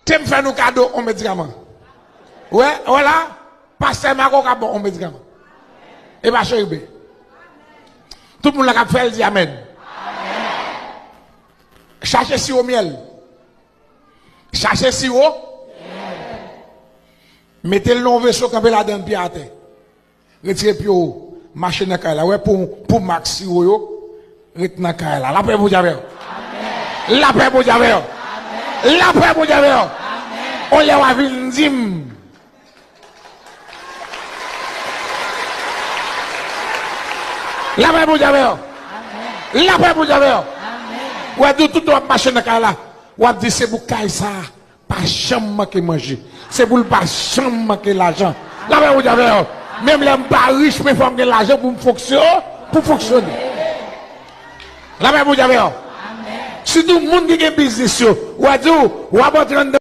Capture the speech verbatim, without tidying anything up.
Ke m fè nou kado yon medikaman. Wè, wè la, pastè Marco ka ba w yon medikaman. E pa Cheribe. Tout moun la k ap fè l di amèn. Chache siwo myèl. Chache siwo. Mete l nan yon veso, kanpe ladan l, pye atè. Retire pye w, mache nan kay la. Wè pou, pou mak siwo yo, ret nan kay la. Lapè Bondye avè w. Lapè Bondye avè w. Lapè Bondye avè w. On lè w a vin di m. Lapè Bondye avè w. Lapè Bondye avè w. W a di w tout w ap mache nan kay la. W ap di se pou kay sa a pa janm manke manje. Se pou l pa janm manke lajan. Lapè Bondye avè w. Menm lè m pa rich, men fò m gen lajan pou m fonksyon, pou m fonksyone. Lapè Bondye avè w. Sitou moun ki gen biznis yo, w a di w, w ap antre anndan